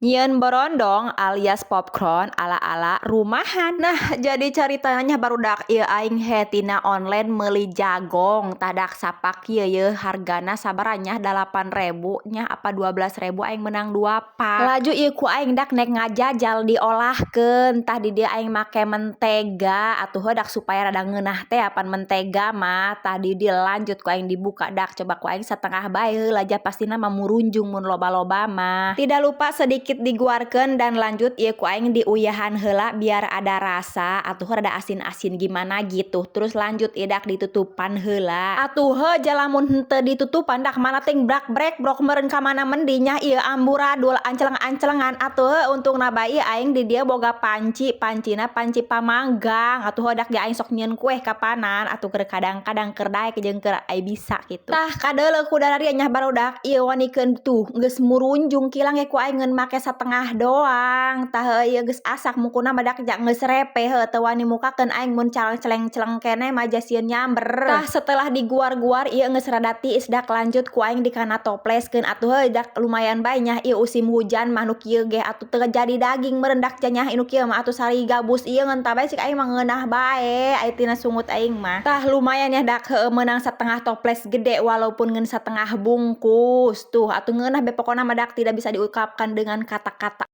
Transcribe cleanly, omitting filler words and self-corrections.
Nyieun borondong alias popcorn ala-ala rumahan. Nah, jadi caritanya, barudak, ieu aing he tina online meuli jagong. Tah, dak sapak ieu ye hargana sabaraha nya, 8.000 nya apa 12.000, aing menang 2 pak. Laju ieu ku aing dak nek ngajajal diolahkeun. Tah, di dieu aing make mentega atuh heuh dak, supaya rada ngeunah teh apan mentega mah. Tah, di dieu lanjut ku aing dibuka dak, coba ku aing satengah bae heula ja, pastina mah murunjung mun loba-loba mah. Tidak lupa sedikit diguarkeun dan lanjut ieu ku aing diuyahan heula biar ada rasa atuh, rada asin-asin gimana gitu. Terus lanjut ieu dak ditutupan heula atuh heuh ja, lamun henteu ditutupan dak mana ting brak brek brok meureun ka mana mendi nya ieu amburadul, ancleng-anclengan atuh heuh. Untungna bae aing di dieu boga panci, pancina panci pamanggang atuh heuh dak, ge aing sok nyieun kueh kapanan atuh, keur kadang-kadang keur daek jeung keur ai bisa kitu. Tah, kadeuleu ku dararia nya, barudak, ieu wanikeun tuh geus murunjung kilang ge ku aing ngeun make satengah doang. Tah, ieu geus asak mukuna mah dak ja, geus repe heuh, teu wani mukakeun aing mun celeng-celeng keneh mah ja, sieun nyamber. Tah, setelah diguar-guar ieu geus rada tiis dak, lanjut ku aing dikana topleskeun atuh heuh dak. Lumayan bae nya ieu usim hujan mah nu kieu ge atuh, teu jadi daging meureun dak nya nu kieu mah atuh, sari gabus ieu ngan bae cik aing mah ngeunah bae ai tina sungut aing mah. Tah, lumayan ya dak, heueuh, meunang satengah toples gede walaupun ngeun satengah bungkus tuh atuh, ngeunah be pokona mah dak, tidak bisa diungkapkan dengan kata-kata.